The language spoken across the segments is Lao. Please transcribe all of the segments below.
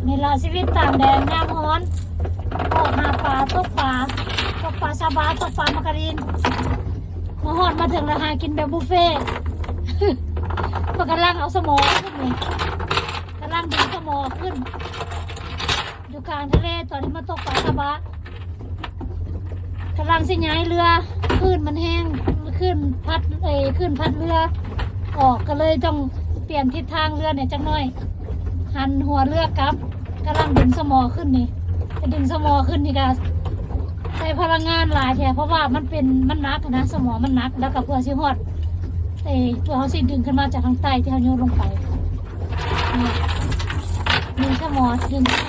ນີ້ລະຊີວິດຕ່າງແດນຍາມຮ້ອນ ອອກຫາປາ ຕົກປາ ຕົກປາຊາບາ ຕົກປາມາກາລີນ ມາຮອດມາເຖິງລະຫາກິນແບບບຸບເຟ. ເພິ່ນກຳລັງເອົາສະໝໍຂຶ້ນນີ້ ກຳລັງດຶງສະໝໍຂຶ້ນ ຢູ່ກາງທະເລ ຕອນທີ່ມາຕົກປາຊາບາ ກຳລັງຊິຍ້າຍເຮືອ ຄື້ນມັນແຮງ ຄື້ນພັດ ເອີ ຄື້ນພັດເຮືອອອກ ກໍເລີຍຕ້ອງປ່ຽນທິດທາງເຮືອແດ່ຈັກໜ້ອຍ ຫັນຫົວເຮືອກັບ. ກຳລັງດຶງສະໝໍຂຶ້ນນີ້ ໄປດຶງສະໝໍຂຶ້ນນີ້ກໍໃຊ້ພະລັງງານຫຼາຍແທ້ ເພາະວ່າມັນເປັນ ມັນໜັກນະ ສະໝໍມັນໜັກ ແລ້ວກໍເພື່ອຊິຮອດ ເອີ ເພື່ອເຮົາຊິດຶງຂຶ້ນມາຈາກທາງໃຕ້ທີ່ເຮົາໂຍນລົງໄປ. ນີ້ ມີສະໝໍດຶງຂຶ້ນມາ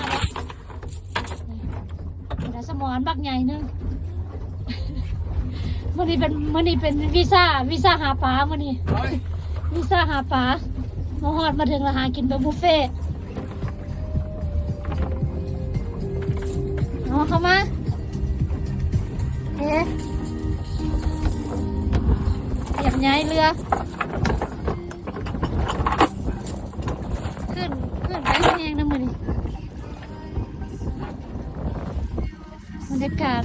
ແລ້ວ ນີ້ ແລ້ວສະໝໍອັນບັກໃຫຍ່ໜຶ່ງ. ມື້ນີ້ເປັນ ມື້ນີ້ເປັນວິຊາ ວິຊາຫາປາມື້ນີ້ ວິຊາຫາປາ ມາຮອດມາເຖິງລະຫາກິນແບບບຸບເຟ. ເອົາເຂົ້າມາ ເອ ຕຽມຍ້າຍເຮືອ ຂຶ້ນ ຂຶ້ນໄປແຮງນະມື້ນີ້. ບັນຍາກາດ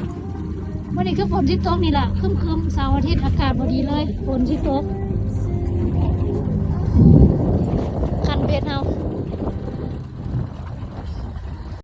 ມື້ນີ້ຄືຝົນຊິຕົກນີ້ລະ ຄຶ້ມໆ ເສົາອາທິດອາກາດບໍ່ດີເລີຍ ຝົນຊິຕົກ. ຄັນເບັດເຮົາ